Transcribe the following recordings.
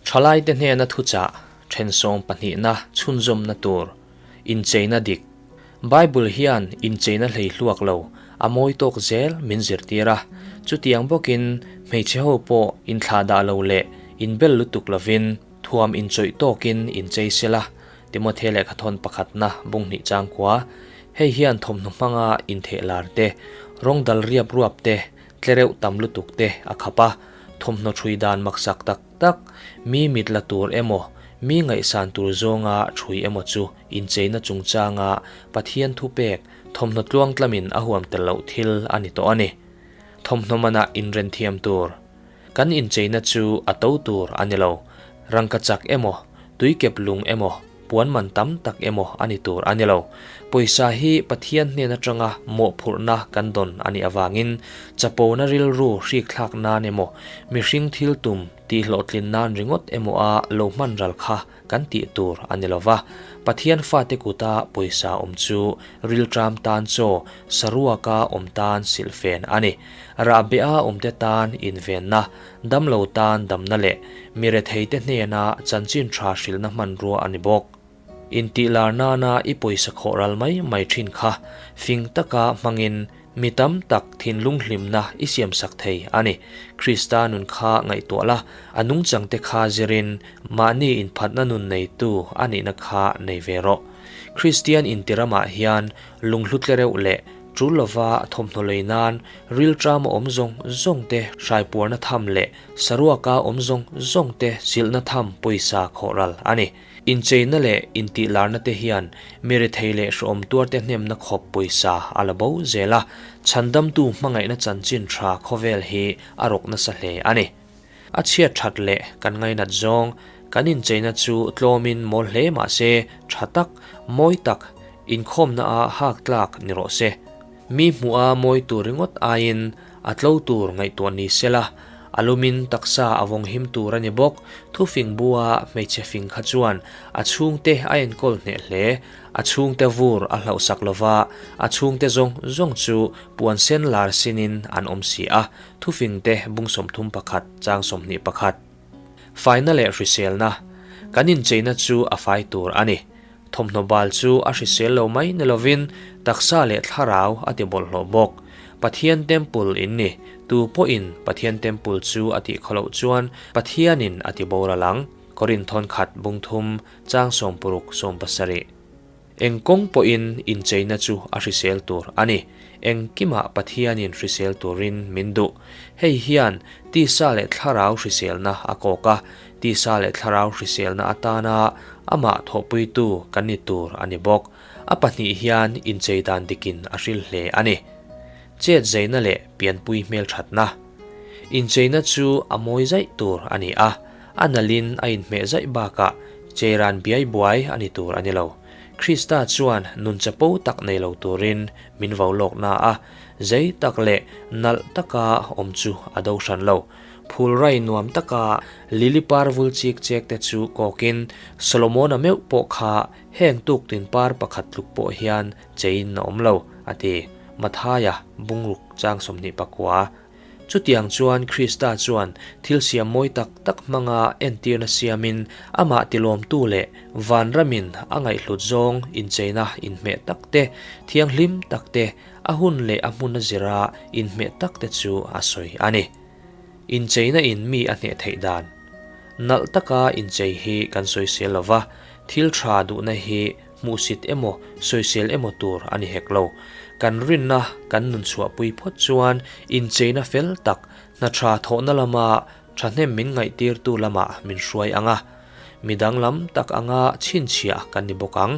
Thalaite hnena thuchah thensawm pahnihna chhunzawmna tur, incheina dik. Bible hian incheina hlei hluak lo, a mawi tawk zel min zirtir a. Chutiang bawkin hmeichhe ho pawh inthlahdah lo leh inbel lutuk lovin thuam inchawih tawkin inchei sela, Timothy lehkhathawn pakhatna bunghnih changkua, hei hian thawmhnaw hmanga intheh lar te, rawng dal riap ruap te, tlereuh tam lutuk te a khap a, thawmhnaw ṭhui dan maksak tak tak, mi mit la tur emaw, mi ngaihsan tur zawnga ṭhui emaw chu incheina chungchanga Pathian thupek thawmhnaw tluangtlamin a huam tel loh thil a ni tawh a ni. Thawmhnaw manah inren thiam tur. Kan incheina chu a to tur a ni lo. Rangka chak emaw, tuikep lung emaw, puan man tam tak emaw a ni tur a ni lo. Pawisa hi Pathian hnen atanga mawhphurhna kan dawn a nih avangin chapona rilru hrikthlak nan emaw, mihring thil tum tihhlawhtlin nan ringawt emaw a lo hman ral kha kan tih tur a ni lo va. Pathian fate kuta pawisa awm chu rilṭam tan chaw, saruaka awm tan silhfen a ni. Rahbeh-a awmte tan invenna, damlo tan damna leh mi retheite hnena chanchin tha hrilhna hmanrua a ni bawk. Intihlar nana i pawisa khawh ral mai mai thin kha fing taka hmangin mi tam tak thinlung hlimna i siamsak thei a ni. Krista nun kha ngaihtuah la, a nungchangte kha zirin mahni inphatna nun neitu a nihna kha nei ve rawh. Kristian intiramah hian lunghlu tlereuh leh Tul lova thawmhnaw lei nan rilṭama awm zawng zawng te, hraipuarna tham leh saruaka awm zawng zawng te silhna tham pawisa khawh ral a ni. Incheina leh intihlarna te hian mi rethei leh hreawm tuarte hnemna khawp pawisa a la bo zel a, chhandamtu hmangaihna chanchin tha khawvel hi a rawk nasa hle a ni. A chhiat that leh kan ngainat zawng, kan incheina chu tlawmin mawl hle mah se tha tak, mawi tak, inkhawmna ah hak tlak ni rawh se. Mi hmuh a mawi tur ringawt aiin a tlo tur ngaihtuah ni sela, a lumin taksa a vawng him tur a ni bawk. Thufing bua hmeichhe fing kha chuan a chhungte a enkawl hneh hle. A chhungte vur a hlauhsak lova, a chhungte zawng zawng chu puan sen lar sinin an awm si a. Thufingte bung 31 chang 21. Faina leh hriselna, Kan incheina chu a fai tur a ni. Thawmhnaw bal chu a hrisel lo mai ni lovin taksa leh thlarau a ti bawlhhlawh bawk. Pathian Temple in ni. Tu pawhin Pathian Temple chu a tih khaw loh chuan Pathianin a ti boral ang. Korinthon khat bung thum chang 60 70. Eng kawng pawhin incheina chu a hrisel tur a ni. Engkimah Pathianin hrisel turin min duh. Hei hian tisa leh thlarau hriselna a kawk a, tisa leh thlarau hriselna atana amah thawhpuitu kan ni tur a ni bawk. A pahnih hian inchei dan dikin a hril hle a ni. Chet zeina leh pianpui hmelthatna. Incheina chu a mawi zaih tur a ni a, a nalhin a inhmeh zaih bakah cheiran biai buai a ni tur a ni lo. Krista chuan nun chapo tak nei lo turin min vo lawk na a, zei tak leh nalh taka awm chu a do hran lo. Phulrai nuam taka lily par vul chik chek te chu kawkin Solomona meuh pawh kha heng tuktin par pakhat tluk pawh hian cheiin a awm lo, a ti. Mathaia bungruk chang 29. Chutiang chuan Krista chuan thil siam mawi tak tak hmanga entirna siamin amah tilawmtu leh vanramin a ngaihhlut zawng incheina inhmeh tak te, thianghlim tak te, a hun leh a hmun a zira inhmeh tak te chu a sawi a ni. Incheina in mi a hneh theih dan. Nalh taka inchei hi kan sawisel lova, thil tha duhna hi hmuhsit emaw sawisel emaw tur a ni hek lo. Kan rinna kan nun chhuahpui phawt chuan incheina fel tak, hna tha thawhna lama thahnem min ngaihtirtu lamah min hruai ang a, mi danglam tak anga chhinchhiah kan ni bawk ang.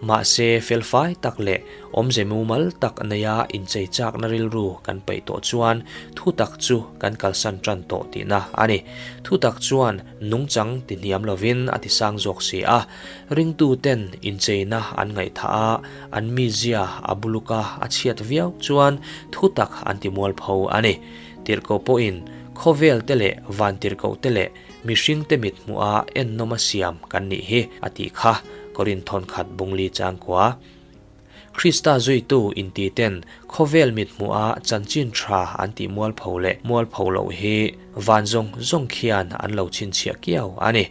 Mahse, felfai tak leh awmze mumal tak neia inchei chakna rilru kan peih tawh chuan thutak chu kan kalsan tan tawh tihna a ni. Thutak chuan nungchang ti hniam lovin a ti sang zawk si a. Ringtuten incheina an ngaihthah a, an mizia a buluka a chhiat viau chuan thutak an ti mualpho a ni. Tirhkoh pawhin khawvel te leh vantirhkoh te leh mihringte mit hmuha ennawm a siam kan nih hi a tih kha Korinth thawnkhat bungli changkua. Krista zuitu intiten khawvel mithmuha chanchin tha an tih mualpho leh mualpho loh hi van zawng zawng khian an lo chhinchhiah kiau a ni.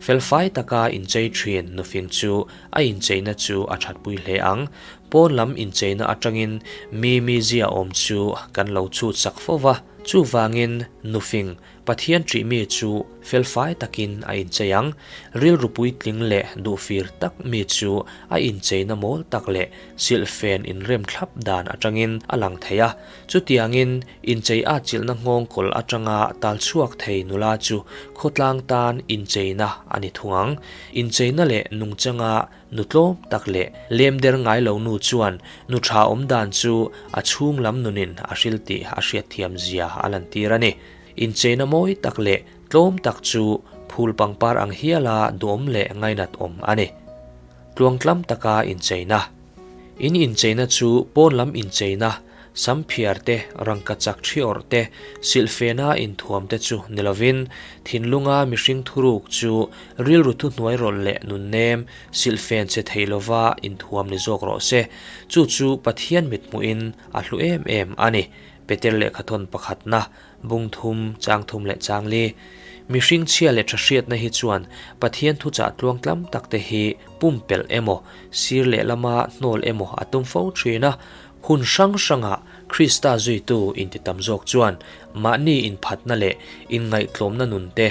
Felfai taka inchei thin nufing chu a incheina chu a thatpui hle ang. Pawn lam incheina atangin mi mizia awm chu kan lo chhut sak fo va. Chuvangin nufing Pathian ṭih mi chu felfai takin a inchei ang. Rilru puitling leh duhfir tak mi chu a incheina mawl tak leh silhfen inrem thlap dan aṭangin a lang thei a. Chutiangin, inchei atchilhna nghawng kawl aṭanga tal chhuak thei nula chu khawtlang tan incheina a ni thung ang. Incheina leh nungchanga Nu tlawm tak leh lem der ngai lo nu chuan nu tha awm dan chu a chhung lam nunin a hril tih a hriatthiam zia a lantir a ni. Incheina mawi tak leh tlawm tak chu phul pangpar ang hiala duhawm leh ngainat awm a ni. Tluangtlam taka incheina. In incheina chu pawn lam incheina Samphiar te, rangkachak thi awrh te, silhfena inthuam te chu ni lovin, thinlunga mihring thuruk chu rilru thuhnuai rawlh leh nunnem, silhfen che thei lova inthuam ni zawk rawh se. Chu chu Pathian mithmuhin a hlu em em a ni. Peter lehkhathawn pakhatna, bung thum, chang thum leh chang li. Mihring chhia leh tha hriatna hi chuan Pathian thuchah tluangtlam tak te hi pumpelh emaw, sir lehlama hnawl emaw a tum fo thin a, Hun hrang hrangah Krista zuitu inti tam zawk chuan mahni inphatna leh inngaihtlawmna nun te,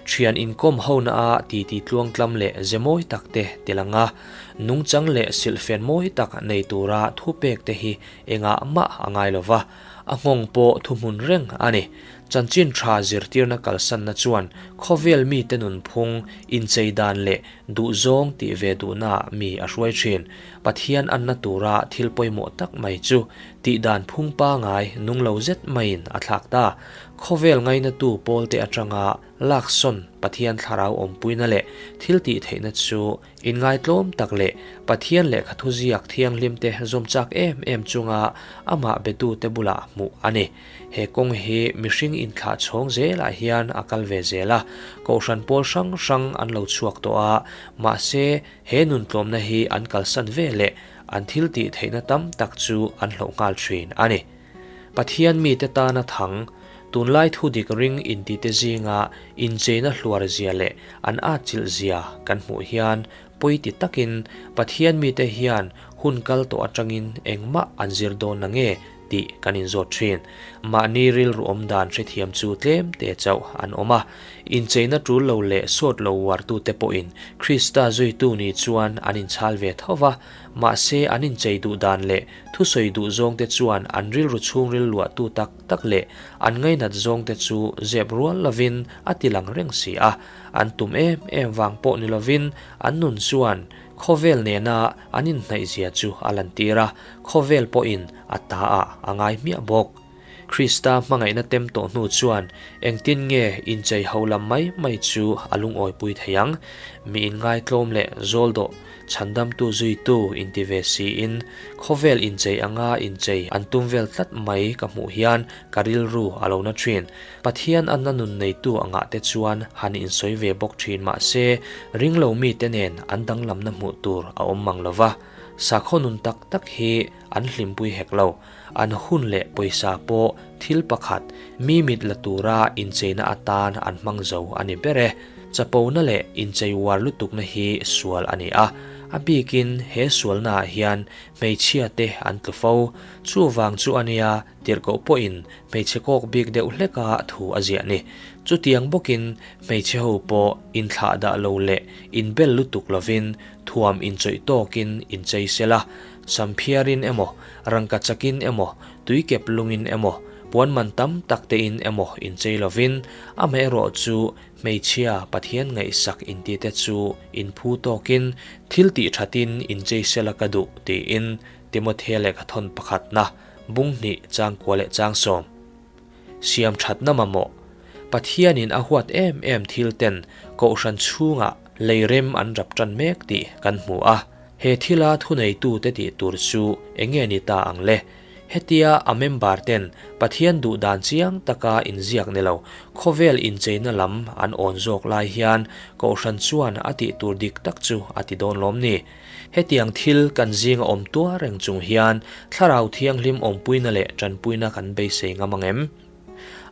thian inkawm hona a titi tluangtlam leh ze mawi tak te ti lang a, nungchang leh silhfen mawi tak nei tura thupek te hi engah mah a ngai lo va, a nghawng pawh thuhmun reng a ni. Chanchin tha zirtirna kalsanna chuan khawvel mite nunphung, inchei dan leh duhzawng tih ve duhnaah mi a hruai thin. Pathian anna tura thil pawimawh tak mai chu tihdan phung pangai nung lo zet maiin a thlak ta. Khawvel ngainatu pawlte atanga laksawn Pathian thlarau awmpuina leh thil tih theihna chu inngaitlawm tak leh Pathian lehkha thuziak thianghlimte zawm chak em em chunga amah betute bulah hmuh a ni. He kawng hi mihring inthlah chhawng zelah hian a kal ve zel a, kohhran pawl hrang hrang an lo chhuak tawh a, mahse, He nuntlawmna hi an kalsan ve leh an thil tih theihna tam tak chu an hloh nghal thin a ni. Pathian mite tana thang, tunlai thu dik ring intite zinga incheina hluar zia leh an atchilh zia kan hmuh hian pawi ti takin Pathian mite hian hun kal tawh atangin engmah an zir dawn na nge tih kan inzawt thin. Mahni rilru awm dan hrethiam chu tlem te chauh an awm a. Incheina tul lo leh sawt lo uartute pawhin Krista zuitu ni chuan an inchhal ve tho va, mahse an inchei duh dan leh thusawi duh zawngte chuan an rilru chhungril luahtu tak tak leh an ngainat zawngte chu zep rual lovin a tilang reng si a. An tum em em vang pawh ni lovin an nun chuan Khawvel nena an inhnaihzia chu a lantir a, khawvel pawhin a ta ah a ngai hmiah bawk. Krista hmangaihna tem tawh hnu chuan engtin nge inchei ho lam mai mai chu a lungawipui thei ang? Mi inngaitlawm leh zawldawh chhandamtu zuitu inti ve siin khawvel inchei anga inchei an tum vel tlat mai ka hmuh hian ka rilru a lo na thin. Pathian anna nun neitu angah te chuan han insawi ve bawk thin mah se, ringlo mite nen an danglamna hmuh tur a awm mang lo va. Sakhaw nun tak tak hi an hlimpui hek lo. An hun leh pawisa pawh thil pakhat, mi mit la tura incheina atan an hmang zo a ni ber e. Chapona leh inchei uar lutukna hi sual a ni a, a bikin he sualnaah hian hmeichhiate an tlu fo. Chuvang chu a nia Tirhkoh pawhin hmeichhe kawk bik deuh hleka thu a ziah ni. Chutiang bawkin hmeichhe ho pawh inthlah dah lo leh inbel lutuk lovin thuam inchawih tawkin inchei sel a, samphiarin emaw, rangkachakin emaw, tuikep lungin emaw, puan man tam tak tein emaw inchei lovin, amaherawh chu hmeichhia Pathian ngaihsak intite chu inphu tawkin thil tih thatin inchei sela ka duh tiin Timothea lehkhathawn pakhatna Bung hnih chang kua leh chang sawm. Siam thatna mamawh. Pathianin a huat em em thil ten Kohhran chhungah lei rem an rap tan mek tih kan hmu a. He thila thuneitute tih tur chu enge ni ta ang le? Hetia a member ten Pathian duh dan chiang taka inziak ni lo, khawvel incheina lam an awn zawk lai hian Kohhran chuan a tih tur dik tak chu a ti dawn lawm ni. Hetiang thil kan zinga awm tuar reng chung hian Thlarau Thianghlim awmpuina leh tanpuina kan beisei ngam ang em?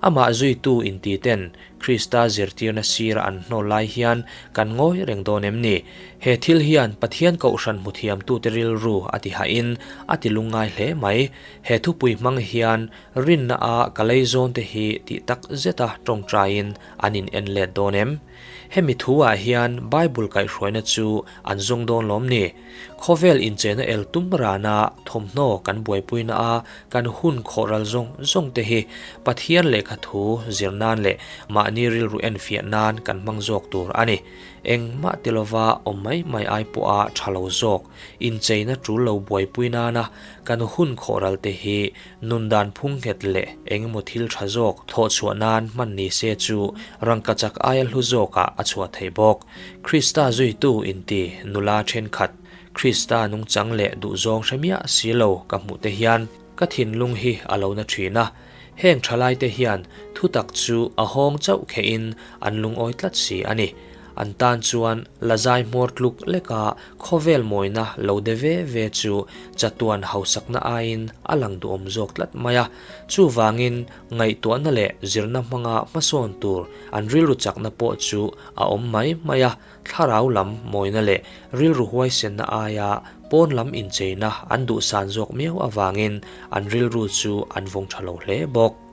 Amah zuitu inti ten Krista zirtirna sira an hnawl lai hian kan ngawi reng dawn em ni? He thil hian Pathian Kohhran hmuthiamtute rilru a ti hahin a ti lungngai hle mai. He thupui hmang hian rinna a ka lei zawnte hi tih tak zeta tawngtaiin an in en let dawn em? Hemi thu ah hian Bible kaihhruaina chu an zawng dawn lawm ni? Khawvel inchena el tum rana thawmhnaw kan buaipuina a kan hun khawhral zawng zawng te hi Pathian lehkha thu zir nan leh mahni rilru enfiah nan kan hmang zawk tur a ni. Engmah ti lova awm mai mai ai pawha tha lo zawk incheina tul lo buaipui nana kan hun khawhral te hi Nun dan phung nghet leh engemaw thil tha zawk thawh chhuah nan hman ni se chu rangkachak aia hlu zawkah a chhuah thei bawk. Krista zuitu inti nula thenkhat, Krista nungchang leh duhzawng hre miah si lo ka hmuh te hian ka thinlung hi a lo na thin a. Heng thalaite hian thutak chu a hawng chauh khehin an lungawi tlat si a ni. An tan chuan la zai hmawr tluk leka khawvel mawina lo de ve ve chu chatuan hausakna aiin a lang duhawm zawk tlat mai a. Chuvangin ngaihtuahna leh zirna hmanga hmasawn tur an rilru chakna pawh chu a awm mai mai a, thlarau lam mawina leh rilru huaisenna aia pawn lam incheina an duhsan zawk miau avangin an rilru chu an vawng tha lo hle bawk.